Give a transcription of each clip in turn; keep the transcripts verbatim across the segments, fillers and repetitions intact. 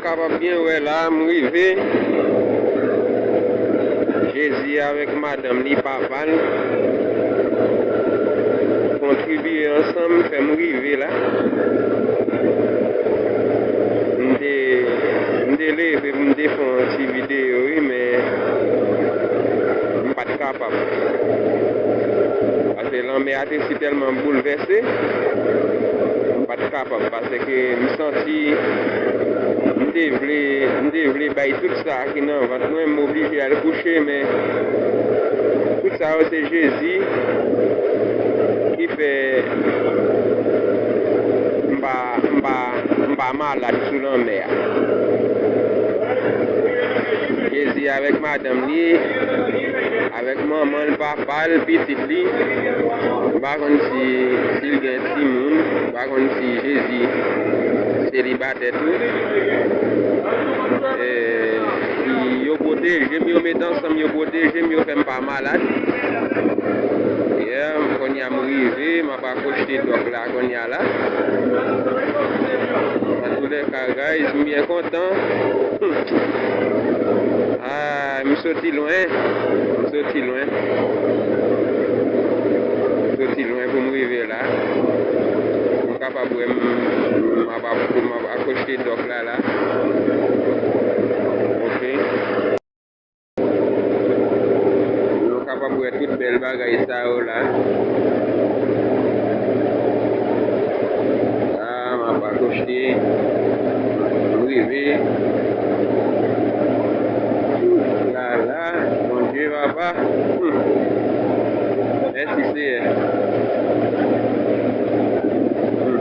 Kapab byen wè la, m rive. Jezi avèk madanm li, papa l, kontribiye ansanm, fè m rive la. M te, m te leve pou m te fè yon ti videyo, wi, men m pa t kapab. Paske lanmè a te si tèlman boulvèse, m pa t kapab, paske m santi m te vle, m te vle bay tout sa ki nan vant mwen, m oblije al kouche, men tout sa yo se Jezi ki fè m pa, m pa, m pa malad sou lanmè a. Jezi avèk madanm li, avèk manman l, papa l, pitit li. M pa konn si, si l gen timoun, m pa konn si Jezi selibatè tou. E, yo pwoteje m, yo met ansanm, yo pwoteje m, yo fè m pa malad. Yeah, kounye a m rive, m ap akochte dòk la kounye a la. Antoulèka, guys, m byen kontan. Ah, m soti lwen. M soti lwen. M soti lwen pou m rive la. Ou kapab wè m, m ap, m ap akochte dòk la, la. Ok. Nou kapab wè tout bèl bagay sa yo la. La, m ap akochte. M rive. La, la, Bondye papa. Hmm. Mèsi, Seyè. Hmm.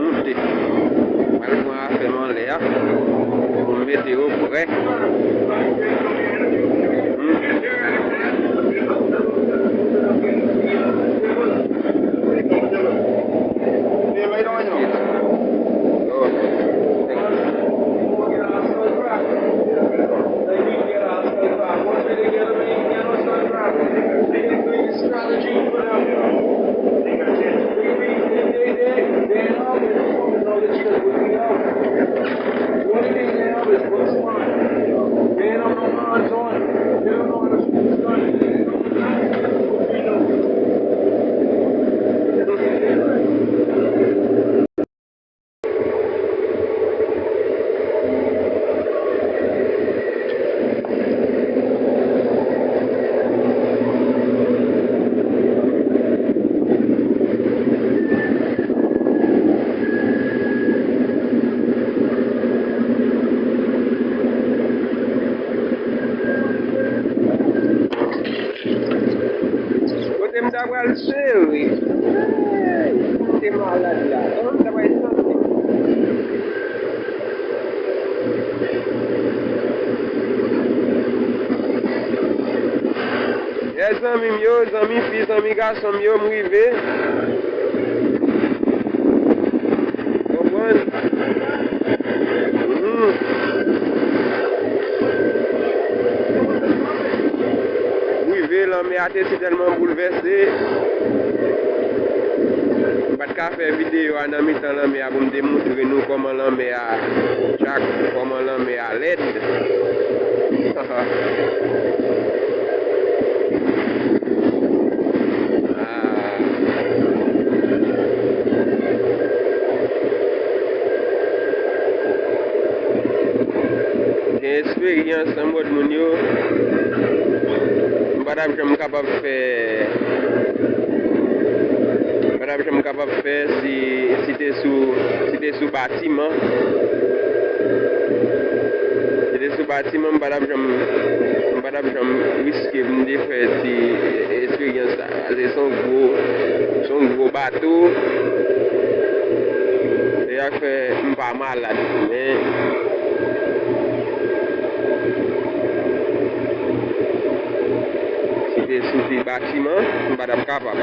Monte. Pral pran afè m anlè a. Pou m mete yo prè. Hmm. Kote m ta pral sere? Hey, m te malad la. Kòman m ta pral santi? Yes, zanmi m yo, zanmi fi, zanmi gason m yo, m rive. Konprann? Mhm. Rive, lanmè a te si tèlman boulvèse. M pa t ka fè videyo a nan mitan lanmè a pou m te montre nou kòman lanmè a tchak, kòman lanmè a lèd. Ah. Gen esperyans nan mòd moun yo, m pa t ap janm kapab fè, m pa t ap janm kapab fè si, si te sou, si te sou batiman. Si te sou batiman, m pa t ap janm, m pa t ap janm riske pou m te fè ti esperyans sa. Se yon gwo, se yon gwo bato. Se sa k fè m pa malad, men si te sou ti batiman, m pa t ap kapab.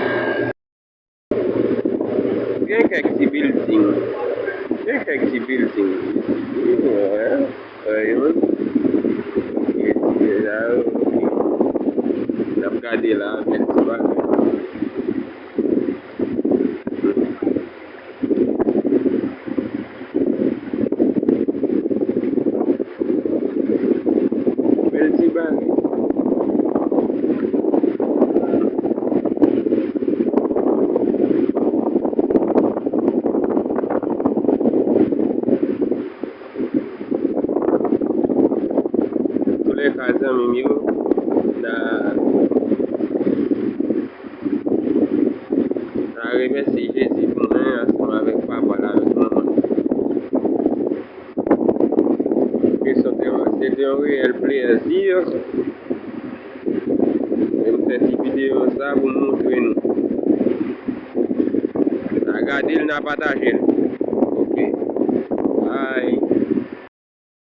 Gen kèk ti bilding. Gen kèk ti bilding isi tou, wè. Wè, yon. Ok, ti deja, ok. N ap gade la, bèl ti bagay. Bèl ti bagay. Antoulèka, zanmi m yo, n a, n a remèsye Jezi pou mwen ansanm avèk papa l, avèk manman l. Ke se te, se te yon reyèl plezi. E m fè ti videyo sa pou m montre nou. N a gade l, n a pataje l.